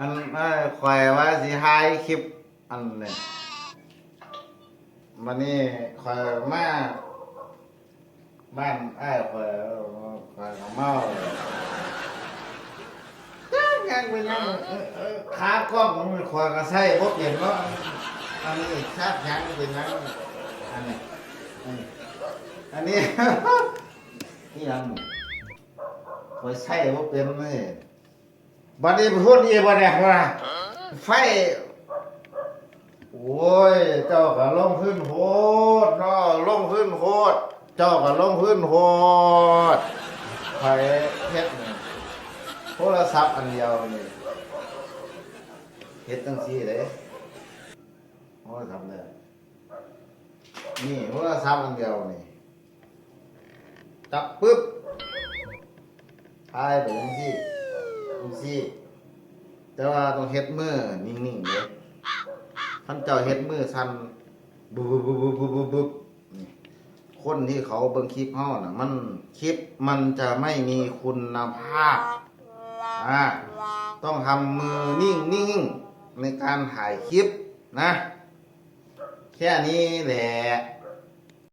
ອັນ ເອີ ຂ້ອຍວ່າຊິຖ່າຍຄລິບອັນນີ້ ບັດນີ້ຂ້ອຍມາບ້ານອ້າຍຂ້ອຍ ຂ້ອຍກໍເມົາ ຈັກຫຍັງເປັນຫຍັງ ເອີ ເອີ ຂາກ້ອງມັນຂ້ອຍກໍໃຊ້ບໍ່ເປັນເນາະ ອັນນີ້ຈັກຫຍັງເປັນຫຍັງ ອັນນີ້ ອັນນີ້ ອັນນີ້ ອີຫຍັງ ຂ້ອຍໃຊ້ບໍ່ເປັນເລີຍ ບັດນີ້ພຸດອີກບັດນີ້ ໄຟ ໂອ້ຍ ເຈົ້າກໍລົງທຶນໂພດເນາະ ລົງທຶນໂພດ ເຈົ້າກໍລົງທຶນໂພດ ຂ້ອຍເຮັດນີ້ ໂທລະສັບອັນດຽວນີ້ ເຮັດຈັ່ງຊີ້ເດ້ ໂທລະສັບເດີ ນີ້ໂທລະສັບອັນດຽວນີ້ ຈັບປຶບ ຖ່າຍໄປຈັ່ງຊີ້ ຈັ່ງຊີ້ ແຕ່ວ່າຕ້ອງເຮັດມືນິ່ງໆເດ້ ຄັນເຈົ້າເຮັດມືສັ່ນ ບຶບໆໆໆໆ ນີ້ ຄົນທີ່ເຂົາເບິ່ງຄລິບເຮົານະ ມັນ ຄລິບມັນຈະໄມ່ມີຄຸນນະພາບ ອາ ຕ້ອງທຳມືນິ່ງໆ ໃນການຖ່າຍຄລິບນະ ແຄ່ນີ້ແຫຼະ